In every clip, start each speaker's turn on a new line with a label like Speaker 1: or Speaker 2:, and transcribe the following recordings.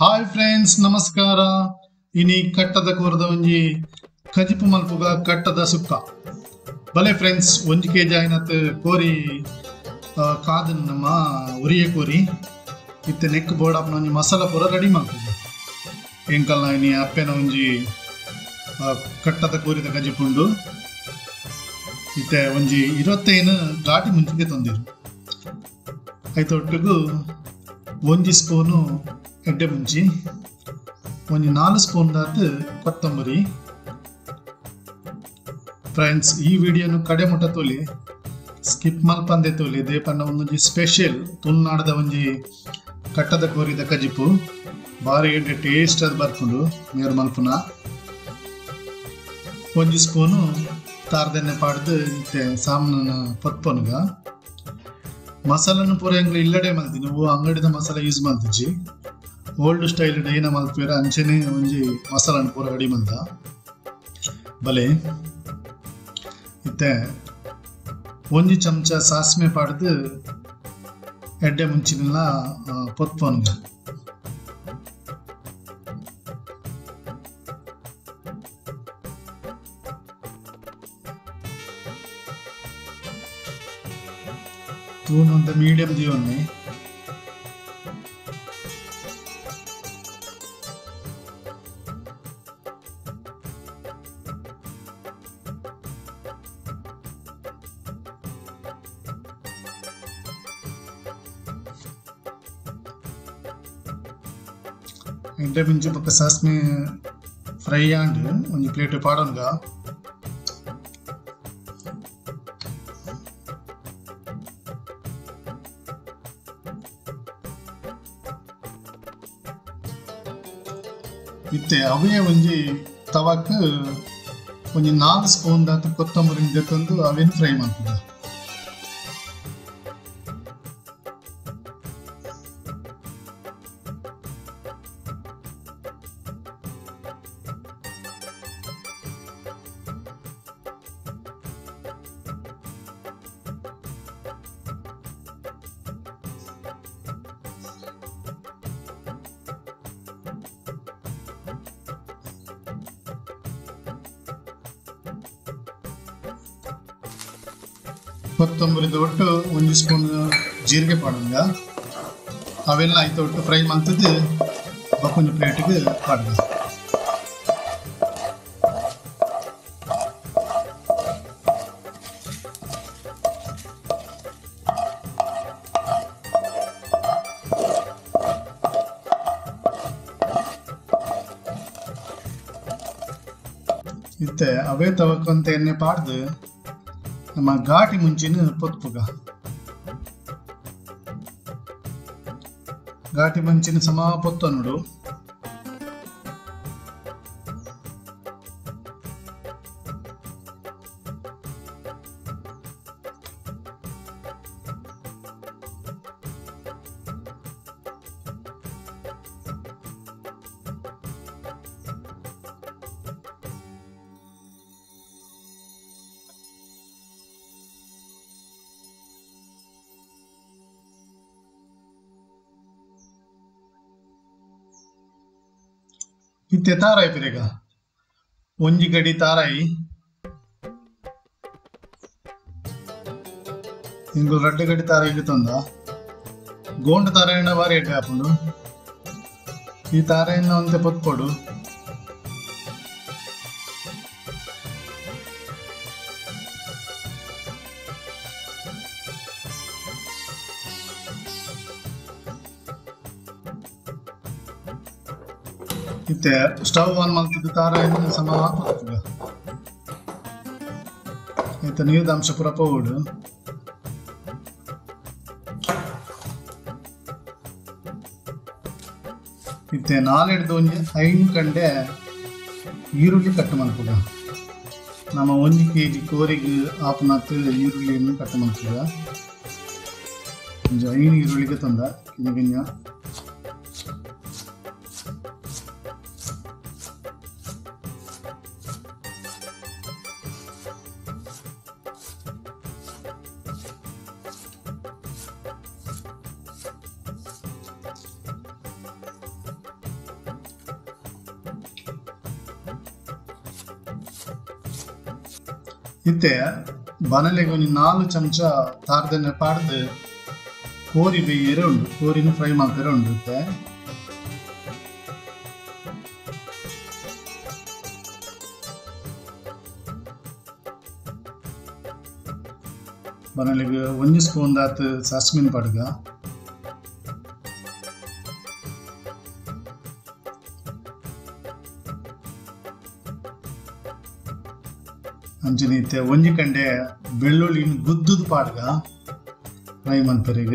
Speaker 1: Hi friends ನಮಸ್ಕಾರ. ಇನಿ ಕಟ್ಟದ ಕೋರದ ಒಂಜಿ ಕಜಿಪು ಮಲ್ಪುಗ ಕಟ್ಟದ ಸುಕ್ಕ ಬಲೆ ಫ್ರೆಂಡ್ಸ್. ಒಂಜಿ ಕೆಜಿ ಆಯ್ನತ್ ಕೋರಿ ಕಾದನ್ ನಮ್ಮ ಉರಿಯ ಕೋರಿ ಇತ್ತೆ ನೆಕ್ ಬೋರ್ಡ್ ಆಪ್ನ ಒಂಜಿ ಮಸಾಲ ಪೂರ ರೆಡಿ ಮಲ್ಪುಗ. ಎಂಕಲ್ನ ಇನಿ ಅಪ್ಪೆನ ಒಂಜಿ ಕಟ್ಟದ ಕೋರಿದ ಕಜಿಪುಂಡು. ಇತ್ತೆ ಒಂಜಿ 25 ಘಾಟಿ ಮುಂಚಿಗೆ ತಂದಿರು. ಐತೊಟ್ಟಿಗೂ ಒಂಜಿ ಸ್ಪೂನು ಎಡ್ಡೆ ಮುಂಚಿ, ಒಂಜಿ 4 ಸ್ಪೂನ್ ದಾತ್ ಕೊತ್ತಂಬರಿ. ಫ್ರೆಂಡ್ಸ್ ಈ ವಿಡಿಯೋನು ಕಡೆ ಮುಟ್ಟ ತೋಲಿ ಸ್ಕಿಪ್ ಮಲ್ಪಂದೆ ತೋಲಿ. ದೇಪಣ್ಣ ಒಂದೊಂಜಿ ಸ್ಪೆಷಲ್ ತುಳುನಾಡದ ಒಂಜಿ ಕಟ್ಟದ ಕೋರಿದ ಕಜಿಪು ಬಾರಿ ಎಡ್ಡೆ ಟೇಸ್ಟ್ ಅದು ಬರ್ಪುಂಡು. ಮೇರು ಮಲ್ಪುನ ಒಂಜಿ ಸ್ಪೂನು ತಾರದೆಣ್ಣೆ ಪಾಡ್ದು ಇತ್ತೆ ಸಾಮಾನ ಪೊತ್ಪೊನುಗ. ಮಸಾಲನ್ನು ಪೂರ ಎಂಗ್ಲು ಇಲ್ಲಡೆ ಮಲ್ತೀನಿ, ಓ ಅಂಗಡಿದ ಮಸಾಲ ಯೂಸ್ ಮಲ್ತಿಜ್ಜಿ. ಓಲ್ಡ್ ಸ್ಟೈಲ್ ಡೈನ ಮಲ್ಪೇರ ಅಂಚೆನೆ ಒಂಜಿ ಮಸಾಲನ್ನು ಪೂರ ರೆಡಿ ಮಲ್ತ ಬಲೆ. ಇತ್ತೆ ಒಂಜಿ ಚಮಚ ಸಾಸಿವೆ ಪಾಡ್ದು ಎಡ್ಡೆ ಮುಂಚಿನೆಲ್ಲ ಪೊತ್ಪೊನುಗ. ತೂನು ಮೀಡಿಯಂ ದಿಯೋನ್ನಿ. ಎಡ್ಡೆ ಮುಂಚೆ ಪಕ್ಕ ಸಾಸಿವೆ ಫ್ರೈ ಆಂಡ್ ಒಂಜಿ ಪ್ಲೇಟ್ ಪಾಡೋನ್ಗ. ಇತ್ತೆ ಅವೇ ಒಂಜಿ ತವಕ್ ಒಂಜಿ 4 ಸ್ಪೂನ್ ದಾತ್ ಕೊತ್ತಂಬರಿ ತಂದು ಅವೇನು ಫ್ರೈ ಮಾಡ್ತದ. ಕೊತ್ತಂಬರಿದ ಒಟ್ಟು ಒಂಜಿ ಸ್ಪೂನ್ ಜೀರಿಗೆ ಪಾಡುಂಗ. ಅವೆಲ್ಲ ಆಯ್ತು ಒಟ್ಟು ಫ್ರೈ ಮಾಡ್ತಿದ್ದು ಬಕ್ಕೊಂಜಿ ಪ್ಲೇಟಿಗೆ ಪಾಡುಗ. ಇತ್ತೆ ಅವೇ ತವಕ್ಕಂತ ಎಣ್ಣೆ ಪಾಡ್ದು ನಮ್ಮ ಘಾಟಿ ಮುಂಚಿನ ಪೊತ್ಪುಗ. ಘಾಟಿ ಮುಂಚಿನ ಸಮ ಪೊತ್ತ ನೋಡು. ಇತ್ತೆ ತಾರಾಯಿ ಪಿರೆಗ ಒಂಜಿ ಗಡಿ ತಾರಾಯಿ ಇಂಗು ರಡ್ಡು ಗಡಿ ತಾರಾಯಿ ತಂದ. ಗೋಂಡು ತಾರಾಯಿನ ಬಾರಿ ಎಡ್ಡೆ ಆಪುಂಡು. ಈ ತಾರಾಯಿನ ಒಂತೆ ಪೊತ್ಪೊಡು. ಇತ್ತೆ ಸ್ಟವ್ ಆನ್ ಮಾಡ್ತಿದ್ದು ತಾರಾಯಿನ ಸಮ ಪೊತ್ತುಗ. ಇತ್ತೆ ನೀರ್ದ ಅಂಶ ಪೂರ ಪೋವೊಡು. ಇತ್ತೆ 4 ಒಂಜಿ 5 ಕಂಡೆ ಈರುಳ್ಳಿ ಕಟ್ ಮಲ್ಪುಗ. ನಮ್ಮ 1 ಕೆಜಿ ಕೋರಿಗೆ ಆಪುನತ್ ಈರುಳ್ಳಿಯನ್ನು ಕಟ್ ಮಲ್ಪುಗ. ಒಂಜಿ 5 ಈರುಳ್ಳಿಗೆ ತಂದ ಕಿನ್ನ ಕಿನ್ನ. ಇತ್ತೆ ಬನಲೆಗೆ ಒಂಜಿ 4 ಚಮಚ ತಾರ್ದೆಣ್ಣೆ ಪಾಡ್ದು ಕೋರಿ ಬೇಯರೆ ಉಂಡು ಕೋರಿನ ಫ್ರೈ ಮಾಡ್ತಾರೆ ಉಂಡು ಇತ್ತೆ ಬನಲೆಗೆ ಒಂಜಿ ಸ್ಪೂನ್ ದಾತ್ ಸಾಸ್ಮಿನ್ ಪಾಡ್ಗ ಅಂಚನೆ ಒಂಜಿ ಕಂಡೆ ಬೆಳ್ಳುಳ್ಳಿ ಗುದ್ದುದು ಪಾಡ್ಗ ಫ್ರೈ ಮನ್ಪೆರೆಗ್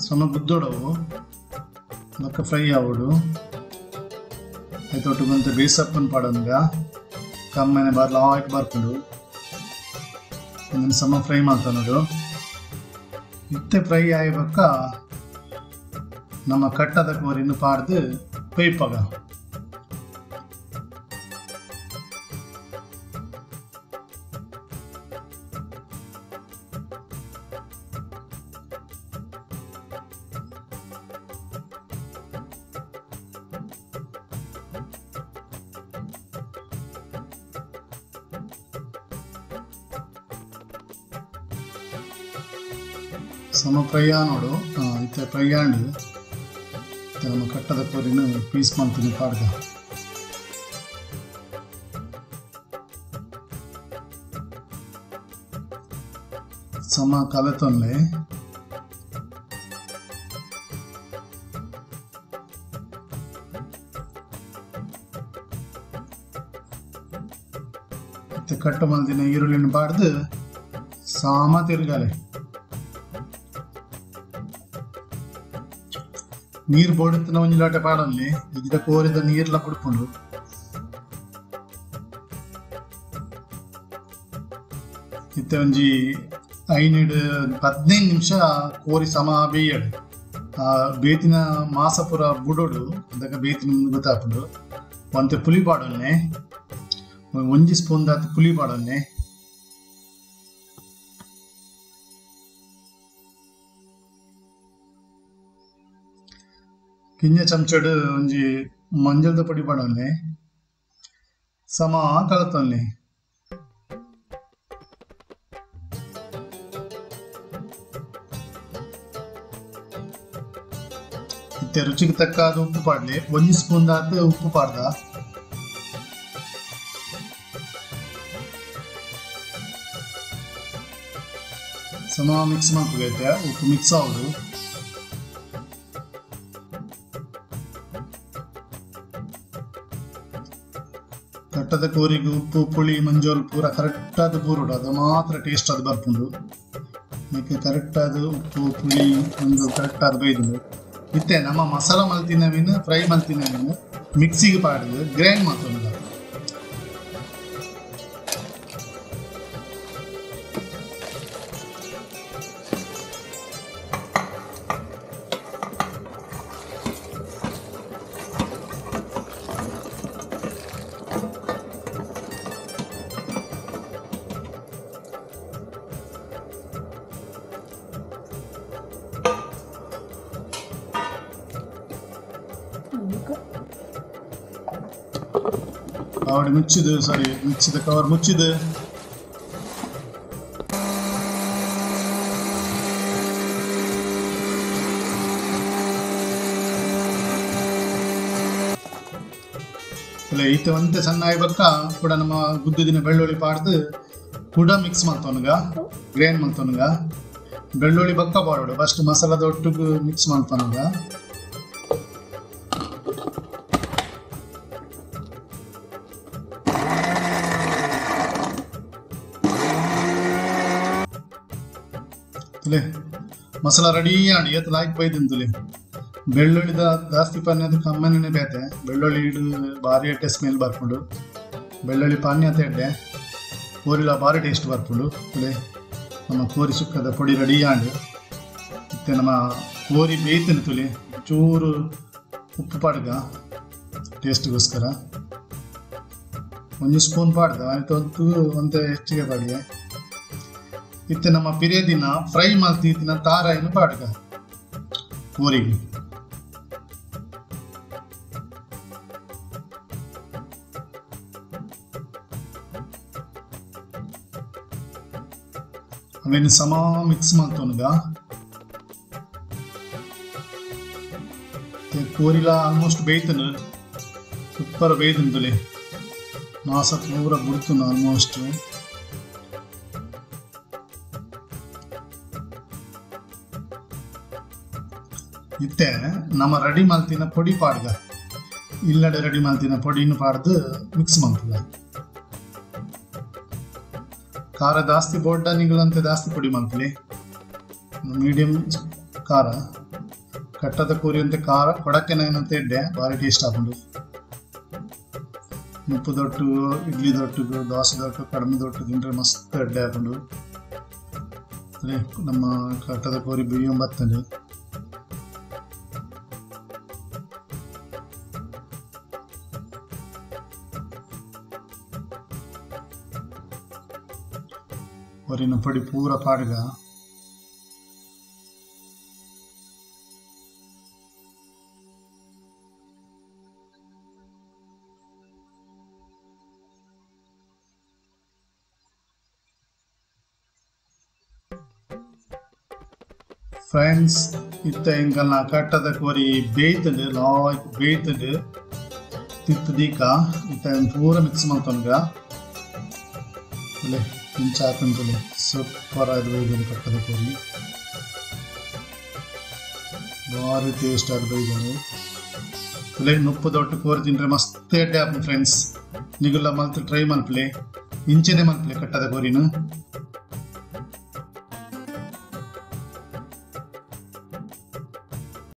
Speaker 1: ಸಮ ಗುದ್ದೊಡವು ಬೊಕ್ಕ ಫ್ರೈ ಆವೊಡು ಐತೊಟ್ಟುಗು ಒಂತೆ ಬೇಸಪ್ಪನ್ ಪಾಡೊನ್ಗ ಕಮ್ಮನೆ ಬಾರ್ಲ ಆಯ್ಕ್ ಬರ್ಪುಂಡು ಉಂದೆನ್ ಸಮ ಫ್ರೈ ಮಲ್ತೊನೊಡು ಇತ್ತೆ ಫ್ರೈ ಆಯಿ ಬೊಕ್ಕ ನಮ್ಮ ಕಟ್ಟದ ಕೋರಿನ್ ಪಾಡ್ದು ಬೇಯ್ಪಗ ಸಮ ಫ್ರೈ ಆನೋಡು ಇತ್ತೆ ಫ್ರೈ ಆಂಡ್ ಇತ್ತೆ ನಮ್ಮ ಕಟ್ಟದ ಕೋರಿನ ಪೀಸ್ ಮಲ್ತಿನ ಪಾಡ್ದ ಸಮ ಕಲತೊನ್ಲೆ ಇತ್ತೆ ಕಟ್ಟು ಮಲ್ದಿನ ಈರುಳ್ಳಿನ ಪಾಡ್ದು ಸಾಮ ತಿರುಗಾಲೆ ನೀರು ಬೋಡುತ್ತಿನ ಒಂಜಿ ಲೋಟೆ ಪಾಡೊನ್ಲಿ ಇಜ್ಜಿಡ ಕೋರಿದ ನೀರ್ಲ ಬುಡ್ಪುಂಡು ಇತ್ತೆ ಒಂಜಿ 5 15 ನಿಮಿಷ ಕೋರಿ ಸಮ ಬೇಯಡು ಆ ಬೇತಿನ ಮಾಸ ಪೂರ ಬುಡೊಡು ಅದಕ್ಕೆ ಬೇತಿನ ಗೊತ್ತಾಪುಂಡು ಒಂತೆ ಪುಲಿ ಪಾಡೊನ್ನೆ ಒಂಜಿ ಸ್ಪೂನ್ ದಾತ್ ಪುಲಿ ಪಾಡೊನ್ನೆ ಕಿಂಜ ಚಮಚಡ್ ಒಂಜಿ ಮಂಜಲ್ದ ಪೊಡಿ ಪಾಡೊನ್ನೆ ಸಮ ಕಲತೊನ್ನೆ ಇತ್ತೆ ರುಚಿಗೆ ತಕ್ಕಾದ ಉಪ್ಪು ಪಾಡ್ಲೆ ಒಂಜಿ ಸ್ಪೂನ್ ದಾತ್ ಉಪ್ಪು ಪಾಡ್ದ ಸಮ ಮಿಕ್ಸ್ ಮಲ್ಪುಗೈತೆ ಉಪ್ಪು ಮಿಕ್ಸ್ ಆವೊಡು ಕಟ್ಟದ ಕೋರಿಗೆ ಉಪ್ಪು ಪುಳಿ ಮಂಜೋಲ್ ಪೂರ ಕರೆಕ್ಟಾದ ಬೂರುಡು ಅದು ಮಾತ್ರ ಟೇಸ್ಟ್ ಅದು ಬರ್ಪುಂಡು ಮೇಕೆ ಕರೆಕ್ಟಾದ ಉಪ್ಪು ಪುಳಿ ಮಂಜೋಲ್ ಕರೆಕ್ಟಾದ ಬೈದುಂಡು ಇತ್ತೆ ನಮ್ಮ ಮಸಾಲ ಮಲ್ತಿನ ಮೀನು ಫ್ರೈ ಮಲ್ತಿನ ಮೀನು ಮಿಕ್ಸಿಗೆ ಪಾಡ್ದು ಗ್ರೈಂಡ್ ಮಲ್ತೊಂದು ಅವಡಿ ಮುಚ್ಚಿದು ಸಾರಿ ಮಿಕ್ಸಿದ ಕವರ್ ಮುಚ್ಚಿದು ಇಲ್ಲ ಈತ ಒಂತೆ ಸಣ್ಣ ಆಯ್ಬಕ್ಕ ಕೂಡ ನಮ್ಮ ಗುದ್ದುದಿನ ಬೆಳ್ಳುಳ್ಳಿ ಪಾಡ್ದು ಕೂಡ ಮಿಕ್ಸ್ ಮಲ್ತೊನುಗ ಗ್ರೈಂಡ್ ಮಲ್ತೊನುಗ ಬೆಳ್ಳುಳ್ಳಿ ಬಕ್ಕ ಪಾಡೋಡು ಫಸ್ಟ್ ಮಸಾಲದ ಒಟ್ಟಿಗೆ ಮಿಕ್ಸ್ ಮಲ್ತೊನುಗ ತುಲೆ ಮಸಾಲ ರೆಡಿ ಆಂಡ್ ಏತ್ ಲಾಯ್ಕ್ ಬೈದಿನ ತುಲೆ ಬೆಳ್ಳುಳ್ಳಿದ ಜಾಸ್ತಿ ಪಾನ್ಯದ ಕಮ್ಮನೆ ಬೇತೆ ಬೆಳ್ಳುಳ್ಳಿ ಇಡು ಭಾರಿ ಎಡ್ಡೆ ಸ್ಮೆಲ್ ಬರ್ಪುಂಡು ಬೆಳ್ಳುಳ್ಳಿ ಪಾನ್ಯತೆ ಎಡ್ಡೆ ಕೋರಿಲ ಭಾರಿ ಟೇಸ್ಟ್ ಬರ್ಪುಂಡು ತುಲೆ ನಮ್ಮ ಕೋರಿ ಸುಕ್ಕದ ಪೊಡಿ ರೆಡಿ ಆಂಡ್ ಇತ್ತೆ ನಮ್ಮ ಕೋರಿ ಬೇಯ್ತಿನ ತುಲೆ ಚೂರು ಉಪ್ಪು ಪಾಡ್ಗ ಟೇಸ್ಟ್ಗೋಸ್ಕರ ಒಂದು ಸ್ಪೂನ್ ಪಾಡ್ದ ಆಯ್ತು ಒಂತೆ ಹೆಚ್ಚಿಗೆ ಪಾಡಿಗೆ ಇತ್ತೆ ನಮ್ಮ ಪಿರಿಯದಿನ ಫ್ರೈ ಮಲ್ತಿನ ತಾರಾಯಿನ ಪಾಡ್ಗ ಕೋರಿಗೆ ಅವೆನ್ ಸಮ ಮಿಕ್ಸ್ ಮಲ್ತೊನುಗ ಕೋರಿಲ ಆಲ್ಮೋಸ್ಟ್ ಬೇಯ್ತನು ಸೂಪರ್ ಬೇಯ್ತಂತಲೆ ಮಾಸ ಪೂರ ಬುಡ್ತುನು ಆಲ್ಮೋಸ್ಟ್ ಇತ್ತೆ ನಮ್ಮ ರೆಡಿ ಮಲ್ತಿನ ಪೊಡಿ ಪಾಡ್ಗ ಇಲ್ಲಡೆ ರೆಡಿ ಮಲ್ತಿನ ಪೊಡಿನ ಪಾಡ್ದು ಮಿಕ್ಸ್ ಮಲ್ತದ ಖಾರ ಜಾಸ್ತಿ ಬೋಡ್ಡ ನಿಗಳಂತೆ ಜಾಸ್ತಿ ಪೊಡಿ ಮಲ್ತಲೆ ಮೀಡಿಯಂ ಖಾರ ಕಟ್ಟದ ಕೋರಿ ಅಂತೆ ಖಾರ ಕೊಡಕ್ಕೆ ಎಡ್ಡೆ ಭಾರಿ ಟೇಸ್ಟ್ ಆಪುಂಡು ಮುಪ್ಪು ದೊಟ್ಟು ಇಡ್ಲಿ ದೊಟ್ಟು ದೋಸೆ ದೊಟ್ಟು ಕಡಿಮೆ ದೊಟ್ಟು ತಿಂದರೆ ಮಸ್ತ್ ಎಡ್ಡೆ ಆಪುಂಡು ನಮ್ಮ ಕಟ್ಟದ ಕೋರಿ ಬೇಯೊಂಬತ್ತಂಡು ಕೋರಿನ ಪೊಡಿ ಪೂರ ಪಾಡ್ಗ ಫ್ರೆಂಡ್ಸ್ ಇತ್ತ ಎಂಕಲ್ನ ಕಟ್ಟದ ಕೋರಿ ಬೇಯ್ತಂಡು ಲಾಯ್ಕ್ ಬೇಯ್ತಂಡು ತಿತ್ತು ದೀಕ ಇತ್ತ ಪೂರ ಮಿಕ್ಸ್ ಮಲ್ತೊನ್ಗ ಇಂಚಾತಂತಲೆ ಸೂಪರ್ ಆದ್ ಬೈದನು ಕಟ್ಟದ ಕೋರಿ ಭಾರಿ ಟೇಸ್ಟ್ ಆದ್ ಬೈದನು ತುಲೆ ನುಪ್ಪು ದೊಟ್ಟು ಕೋರಿ ತಿಂದ್ರೆ ಮಸ್ತ್ ಎಡ್ಡೆ ಆಪುಂಡು ಫ್ರೆಂಡ್ಸ್ ನಿಗುಲ್ಲ ಮಲ್ತ್ ಟ್ರೈ ಮಲ್ಪಲೆ ಇಂಚೆನೆ ಮಲ್ಪಲೆ ಕಟ್ಟದ ಕೋರಿನು.